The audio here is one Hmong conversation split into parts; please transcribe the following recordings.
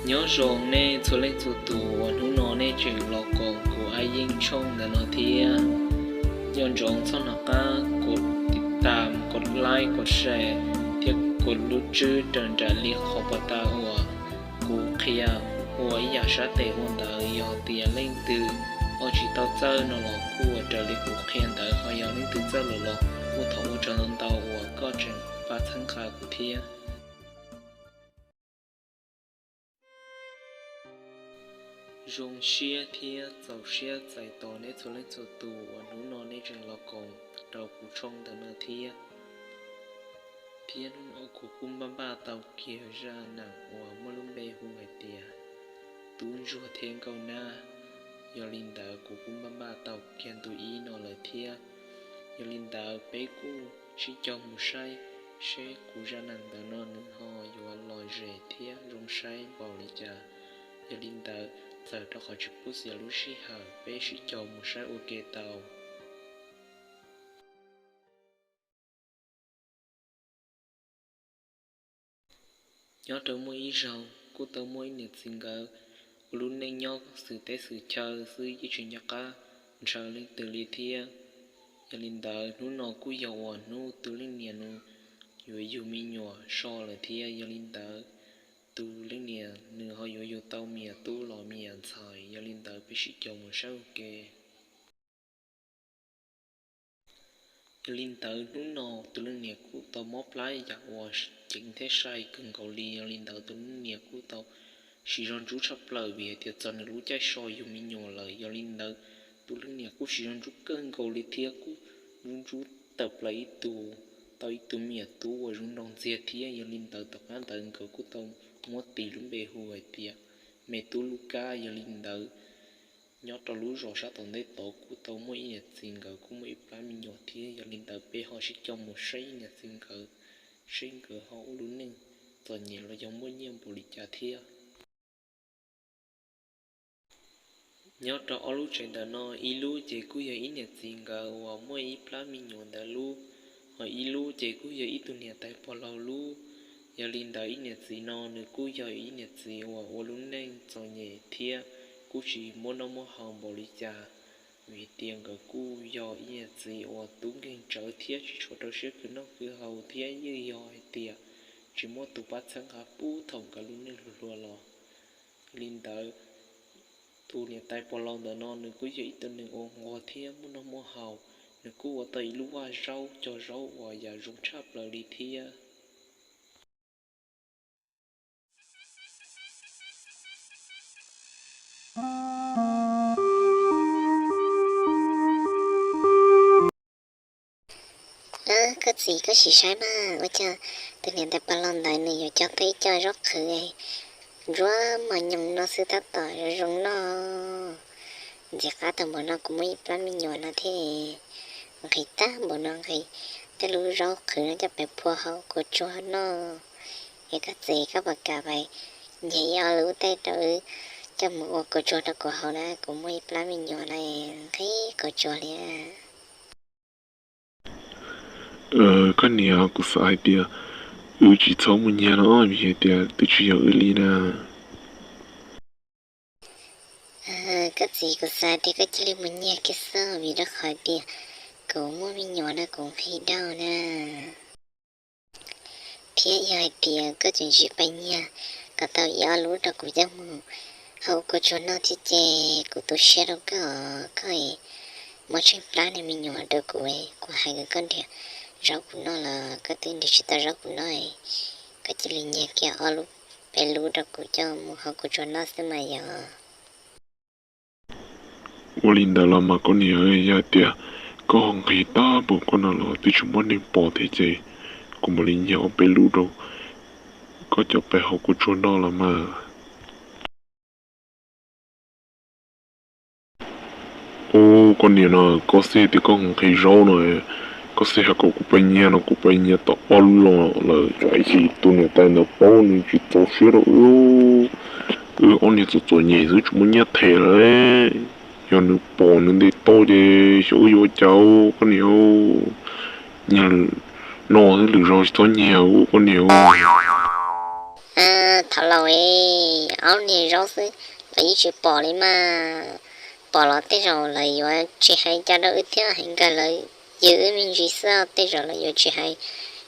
Nyob zoo nej txhua leej txhua tus uas hnub no nej tseem los koom kuv Ab Yeej tshooj ntawm no thiab. Nco ntsoov txhob hnov qab kov tiv tam, kov like, kov share thiab kov lub tswb raws nraim li qhov pos tas uas kuv qhia ua ib yam sab tes ua ntawd. Yog tias leej twg ho tsis tau txawj no los kuj ua raws li kuv qhia ntawd, ho yog leej twg txawj lawm los kuj thov ua tsaug ntau ntau uas koj tseem pab txhawb nqa kuv thiab. Zoo siab thiab txaus siab txais tos nej txhua leej txhua tus uas hnub no nej tseem los koom rau kuv tshooj ntawm no thiab. Thiab hnub no kuv kuj npaj npaj tau kiag zaj neeg uas muaj lub npe hu hais tias Tub Ntsuag thiab Nkauj Nab. Yog li ntawd kuv kuj npaj npaj tau kiag ntu ib no lawm thiab. Yog li ntawd peb kuj sib caug mus saib seb kuv zaj neeg ntawm no nws ho yuav lom zem thiab zoo saib npaum li cas. Yog li ntawd txawm rau qhov tsis pub xiam lub sij hawm, peb sib caug mus saib ua ke tau. Nyob rau muaj ib zaug kuj tau muaj ib niam txiv nkawd ua lub neej nyob xwm teb xwm chaw xwb, yeej tsis nco qab ntshaw leej twg li thiab. Yog li ntawd hnub no kuj yog uas hnub tus leej niam nws yuav yug me nyuam so lawm thiab. Yog li ntawd tus leej niam nws ho yuav yug tau me nyuam tub los me nyuam ntxhais. Yog li ntawd peb sib caug mus saib ua ke. Yog li ntawd hnub no tus leej niam kuj tau mob plab yam uas ceev thiab sai kawg nkaus li. Yog li ntawd tus leej niam kuj tau siv zog ntsuj tshaj plaws vim hais tias txog nws lub caij so yug me nyuam lawm. Yog li ntawd tus leej niam kuj siv zog ntsuj kawg nkaus li thiab kuj ntsuj ntsuj tawm plaws ib tug, tau ib tug me nyuam tub uas zoo nraug ntxiag thiab. Yog li ntawd tom qab ntawd nkawd kuj tau muab tis lub npe hu hais tias Me Tub Lub Kab. Yog li ntawd nyob rau lub zos sab tom ntej tod kuj tau muaj ib niam txiv nkawd kuj muaj ib plab me nyuam thiab. Yog li ntawd peb ho sib caug mus saib ib niam txiv nkawd, seb nkawd ho ua lub neej txom nyem los yog muaj nyiaj npaum li cas thiab. Nyob rau ob lub tsev ntawm no, ib lub ces kuj yog ib niam txiv nkawd uas muaj ib plab me nyuam ntawd lub, ho ib lub ces kuj yog ib tug niam tais pog laug lub. Yog li ntawd ib niam txiv no nws kuj yog ib niam txiv uas ua lub neej txom nyem thiab kuj tsis muaj noj muaj haus npaum li cas. Vim tias nkawd kuj yog ib niam txiv uas tub nkeeg tsawv thiab tsis tshua rau siab khwv noj khwv haus thiab yeej yog hais tias tsis muaj tus pab txhawb nqa pub thaum nkawd lub neej hluas hluas los. Yog li ntawd tus niam tais pog laug ntawm no nws kuj yog ib tug neeg uas nquag thiab muaj noj muaj haus, nws kuj ua tau ib lub vaj zaub cog zaub uas yam zoo tshaj plaws li thiab. Koj txiv, koj sim saib mas, ua cas tus niam tais pog laug ntawd nws yuav cog tau ib co zaub qhwv ntsuab mos nyoos no xwb tab tom zoo zoo noj. Ntxim qab tau npaum no kuv muaj ib plab me nyuam no thiab, nqhis tag npaum no nqhis tej lub zaub qhwv no coj pais phua hauv kua tsuag noj. Es koj txiv, koj puas kam pais nyiag ib ob lub tej rau wb coj mus ua kua tsuag rau kuv haus na? Kuv muaj ib plab me nyuam no nqhis kua tsuag li. Koj niam, kuv xav hais tias wb tsis txhob mus nyiag no vim hais tias twb tsis yog wb li na. Koj txiv, kuv xav tias koj cia li mus nyiag kiag xwb vim rau qhov tias kuv muaj me nyuam no kuv nqhis dhau na. Thiab yog hais tias koj tseem tsis pais nyiag kom tau ib ob lub rau kuv coj mus hauv kua tsuag noj thiab ces kuv tu siab rau koj os. Koj muab tsheej plab niag me nyuam rau kuv, kuv hais kom koj nrhiav zaub kuv noj los koj twb nrhiav tsis tau zaub kuv noj. Koj cia li nyiag kiag ob lub peb lub rau kuv coj mus hauv kua tsuag noj xwb mas yog. Ua li ntawd los mas koj niam, yog tias koj ho nqhis tag npaum koj no los twb tsis muaj neeg pom thiab ces kuv mam li nyiag ob peb lub rau koj coj pais hauv kua tsuag noj los mas. Ub, koj niam no, koj xav tias koj nqhis zaub no, koj xav hais kom kuv pais nyiag no kuv pais nyiag tau ob lub los lawm, ib tus niam tais ntawd paub nws tsis txaus siab rau wb, wb ob niag txom txom nyem xwb tsis muaj nyiaj them lawm. Yog nws pom nws ntes tau ces xyov wb yuav ua cas koj niam. Nyiag lwm no xwb, lwm zaug tsis txhob nyiag koj niam. Thaum laus es ob niag zaub xwb los yeej tsis pom li mas, pom los tej zaum lawv yuav tsis hais cas rau wb thiab, hais nkawd lawv yws wb me ntsis xwb, tej zaum lawv yuav tsis hais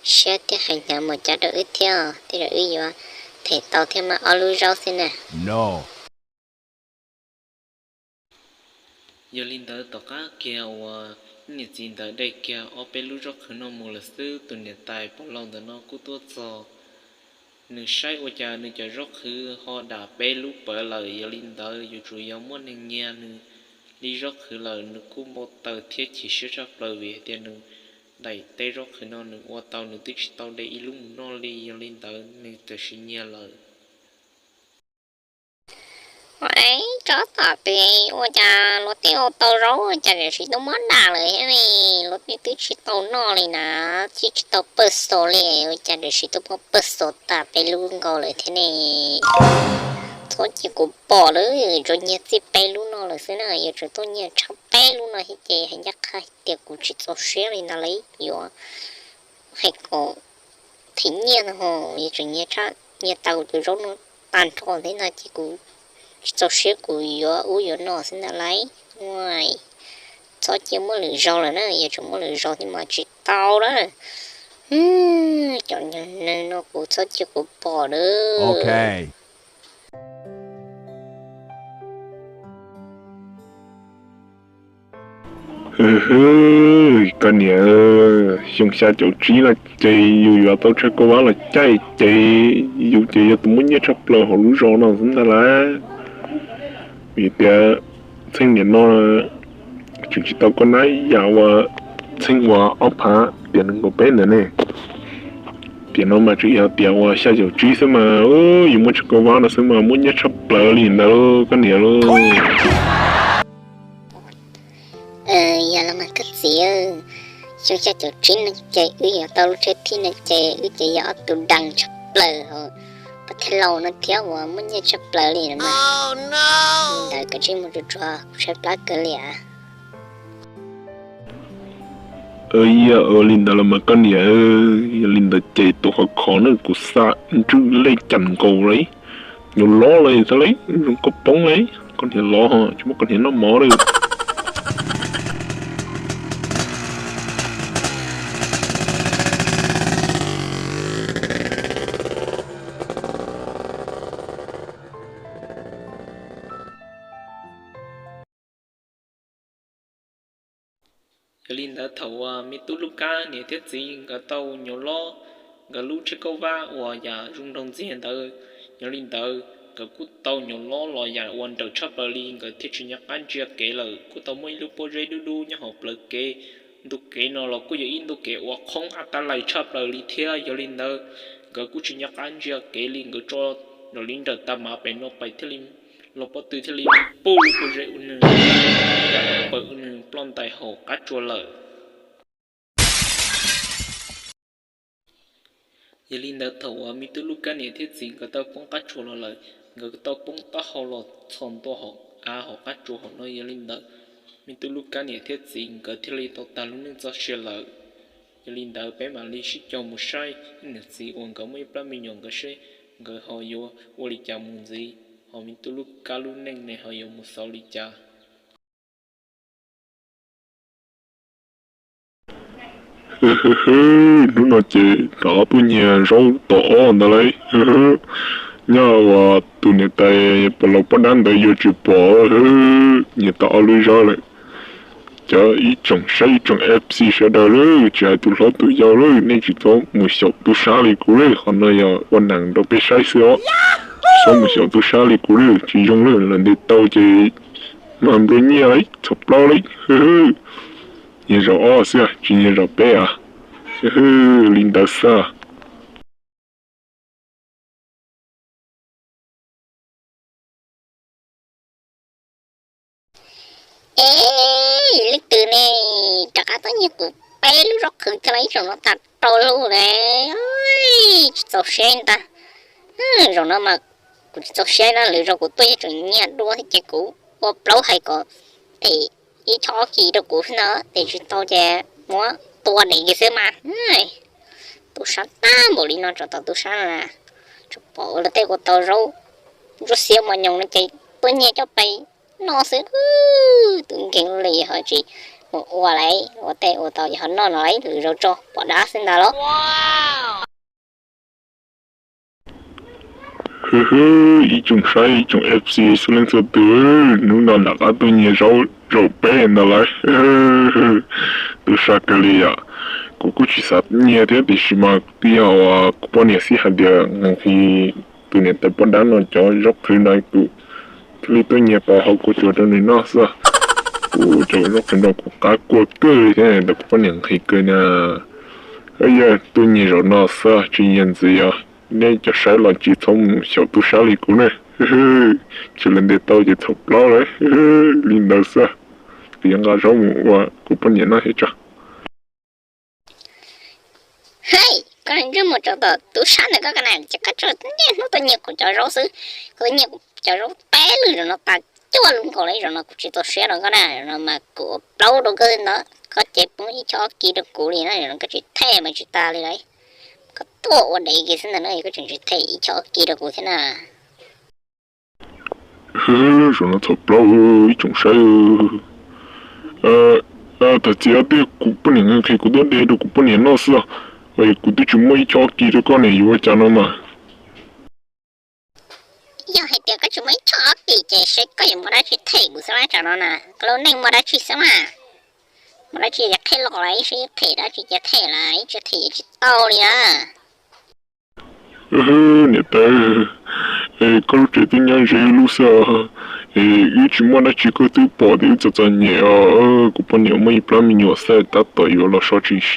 siab thiab hais hnyav mus cas rau wb thiab, tej zaum wb yuav them tau thiab mas ob lub zaub xwb na. Yog li ntawd tom qab kiag uas niam txiv ntawd de kiag ob peb lub zaub qhwv no mus lawm xwb, tus niam tais pog laus ntawm no kuj tuaj txog. Nws saib ua cas nws cov zaub qhwv ho dam peb lub pawv lawm, yog li ntawd yuav tsum yog muaj neeg nyiag nws li zaub qhwv lawm, nws kuj npau taws thiab chim siab tshaj plaws vim hais tias nws daim teb zaub qhwv no nws ua tau nws twb tsis tau de ib lub mus noj li, yog li ntawd nws tam sim nyiag lawm. Tsob tom pem ua cas luag tej ua tau zaub ua cas tam sim tuaj muab dam lawm thiab ne? Luag tej twb tsis tau noj li na, twb tsis tau pawj xos li, ua cas tam sim tuaj muab pawj xos tas peb lub nkaus lawm thiab ne? Txhob cia kuv pom lawm, tsuas nyiag txij peb lub no lawm xwb na, yuav tsum tuaj nyiag tshaj peb lub no thiab ces hais ncaj qha tias kuv tsis txaus siab li ntawd lawm, yuav hais kom them nyiaj no ho, yuav tsum nyiag tshaj, nyiag tau kuv tus zaub no tag nrho thiab no ces kuv tsis txaus siab, kuv yuav ub yuav no xwb ntag lauj. Txhob cia muab lwm zaus lawm na, yuav tsum muab lwm zaus thiab mas tsis tau na. Cov neeg no kuv txhob cia kuv pom lawm. Koj niam, xyoo xya caum tsib no ces yus yuav tau tshaj kauj vab los caij ces yus ces yog tus muaj nyiaj tshaj plaws hauv lub zos no xwb ntag lauj. Vim tias txheej niam no tseem tsis tau koj nab yam uas txheej uas ob phav tiam nees nkaum peb ntawd ne. Tiam no mas tseem yog tiam uas xya caum tsib xwb mas yus muaj tshaj kauj vab no xwb mas muaj nyiaj tshaj plaws li ntawd koj niam lauj. Yog los mas koj txiv, xyoo xya caum tsib no ces wb yuav tau lub tsheb thij no ces wb ces yog ob tug dees tshaj plaws hauv pab thej laus no thiab uas muaj nyiaj tshaj plaws li no mas. Li ntawd koj tsis mus tsuag tsuag, kuv tshaib plab kawg li as. Yog li ntawd los mas koj niam, yog li ntawd ces tus khov kho na kuv xa ntswj lej cas nkaus li, nyuam lob li thiab li, zoo koj poob li, koj niam los tsis muab koj niam noj mov li. Yog li ntawd thaum uas me tub Lub Kab niam thiab txiv nkawd tau nyuam lob, nkawd lub tsheb kauj vab uas yam zoo nraug ntxiag ntawd, yog li ntawd nkawd kuj tau nyuam lob los yam uas nrawm tshaj plaws li, nkawd thiaj tsis nco qab ntsia kev lawm. Kuj tau muaj ib lub pob zeb dub dub nyob hauv plawv kev. Ntu kev no los kuj yog ib ntu kev uas qhoob ab tab lais tshaj plaws li thiab, yog li ntawd nkawd kuj tsis nco qab ntsia kev li, nkawd tso nraum li nrawm tag mas pem no pais thiaj li los pob tw thiaj li pub lub pob zeb ua nws, yam paws ua nws ploj ntais hauv qab tsua lawm. Yog li ntawd thaum uas me tub Lub Kab niam thiab txiv nkawd tau poob qab tsua los lawm, nkawd tau poob taub hau los txhos ntua hauv av hauv qab tsua hauv no, yog li ntawd me tub Lub Kab niam thiab txiv nkawd thiaj li tau tag lub neej txoj sia lawm. Yog li ntawd peb mam li sib caug mus saib niam txiv uas nkawd muaj ib plab me nyuam nkawd seb nkawd ho yuav ua li cas mus ntxiv, ho me tub Lub Kab lub neej ne ho yuav mus xaus li cas. Hnub no ces rov tuaj nyiag zaub tom ob ntawd lauj. Nyob uas tus niam tais pog laus poj dab ntawd yuav tsis pom, nyiag tau ob lub zaub lawm. Cov ib tsoom saib ib tsoom F C sawv daws lauj, tsis hais tus hlob tus yau lauj, nej tsis txhob mus xyaum tub sab li kuv lauj, qhov no yog ua neeg rau peb saib xwb os. Tsis txhob mus xyaum tub sab li kuv lauj, tsis zoo lauj, lawv ntes tau ces mag nplua nyiaj li txhua plaub li. Nyiag zaum ob xwb, tsis nyiag zaum peb as. Li ntawd xwb. Es leej twg ne rov qab tuaj nyiag kuv peb lub zaub qhwv thiab los ib zaug no tag rau lub ne? Tsis txaus siab ntag. Zaum no mas kuv tsis txaus siab na, lwm zaus kuv tuaj yeej tseem nyiag dua thiab ces kuv ua plaub hais kom them ib choj ob kis rau kuv xwb na, them tsis tau ces muab tua dev kiag xwb mas. Tub sab tag npaum li no tso tom tub sab no na. Tsuas pom ua luag tej ua tau zaub ntsuab xiab mos nyoos no ces tuaj nyiag coj pais noj xwb. Tus nkeeg li ho tsis mus ua li, ua tej ua tau ho noj no lwm zaus tso pom dab xwb ntag los. Hwb hwb, ib tsoom saib ib tsoom F C txhua leej txhua tus, hnub no nram qab tuaj nyiag zaub zaum peb ntawd lawm. Tub sab kawg li yom. Kuv kuj tsis xav nyiag thiab tiam sis mas twb yog uas kuv poj niam xib hais tias nqhis tus niam tais poj dab no cov zaub qhwv no kuv thiaj li tuaj nyiag pais hau kua tsuas rau nws noj xwb. Kuv cov zaub qhwv no kuv qab kua kawg li thiab ntawm kuv poj niam nqhis kawg na. Yog tuaj nyiag zaum no xwb tsis nyiag ntxiv os. Nej cov saib los tsis txhob mus xyaum tub sab li kuv ne. Tsis li nte tau ces txhaum plaub lawm. Li ntawd xwb, kuv yuav nqa zaub mus ua kuv poj niam noj thiab tso. Hej, koj ntsej muag tsov tom tub sab ntawm koj ka na ces koj tsuas niaj hnub tuaj nyiag kuv cov zaub xwb. Kuv tuaj nyiag kuv cov zaub peb lwm zaum no tas cuaj lub nkaus li, zaum no kuv tsis txaus siab rau koj na, zaum no mas kuv ua plaub rau koj ntawd, koj ces poob ib choj ob kis rau kuv li na, zaum no koj tsis them mas tsis tas li lauj. Koj tuaj ua dev kiag xwb ntag na, koj tseem tsis them ib choj ob kis rau kuv thiab na. Zaum no txhaum plaub ib tsoom saib. Tham txiv tiag, kuv poj niam nqhis kuv tuaj de rau kuv poj niam noj xwb os. Kuv twb tsis muaj ib choj ob kis rau koj ne, yuav ua cas no mas. Yog hais tias koj tsis muaj ib choj ob kis ces seb koj yuav muaj dab tsi them kuv xwb na, tsam no na koj lub neej muaj dab tsi xwb mas. Muaj dab tsi ces qhia los lawm, ib seb them dab tsi ces them lawm, ib tsis them tsis tau li na. Niam tais, koj lub tsev twb nyob ze wb lub xwb, wb tsis muaj dab tsi koj twb pom tias wb txom txom nyem os. Kuv poj niam muaj ib plab me nyuam xwb tab tom yuav los so tsis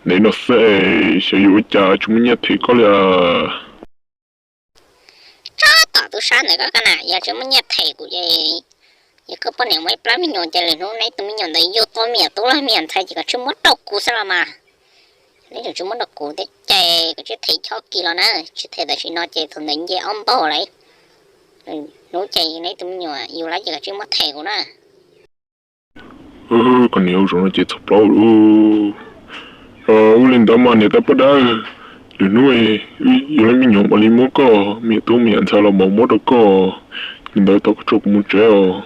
ntev no xwb, xyov yuav ua cas tsis muaj nyiaj them koj li. Tsob tom tub sab ntawm koj ka na, yog tsis muaj nyiaj them kuv ces, yog koj poj niam muaj ib plab me nyuam ces lwm hnub neb tus me nyuam ntawd yug tau me nyuam tub los me nyuam ntxhais ces koj tsis muab rau kuv xwb los mas. Neb tseem tsis muab rau kuv thiab ces koj tsis them choj kis los na, tsis them tam sim no ces thaum ntawd nce ob npaug lawm. Hnub ces neb tus me nyuam yug lawm ces koj tsis muab them kuv na. Koj niam, zaum no ces txhaum plaub lawm. Ua li ntawd mas niam tais poj dab, lwm hnub yog leej me nyuam mam li muab koj, me nyuam tub me nyuam ntxhais los mam muab rau koj. Li ntawd thov koj tso kuv mus tsev os.